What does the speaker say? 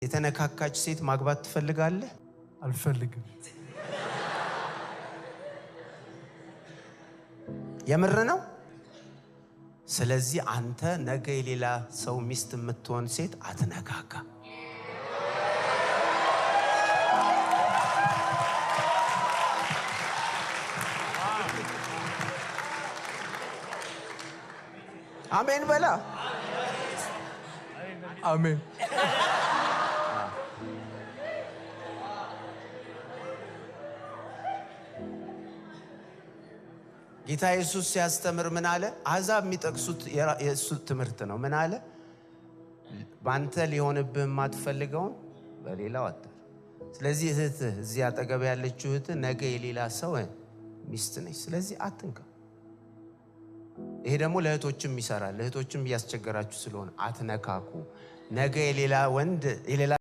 የተነካካች ሴት ማግባት ትፈልጋለህ? አልፈልግም። የምር ነው። ስለዚህ አንተ ነገ የሌላ ሰው ሚስት የምትሆን ሴት አትነካካ። አሜን በላ። አሜን። ጌታ ኢየሱስ ሲያስተምር ምን አለ? አሕዛብ የሚጠቅሱት የእሱ ትምህርት ነው። ምን አለ? በአንተ ሊሆንብህ የማትፈልገውን በሌላው አታድርግ። ስለዚህ እህትህ፣ እዚህ አጠገብ ያለችው እህትህ ነገ የሌላ ሰው ሚስት ነች። ስለዚህ አትንካ። ይሄ ደግሞ ለእህቶችም ይሰራል። እህቶችም እያስቸገራችሁ ስለሆነ አትነካኩ። ነገ የሌላ ወንድ የሌላ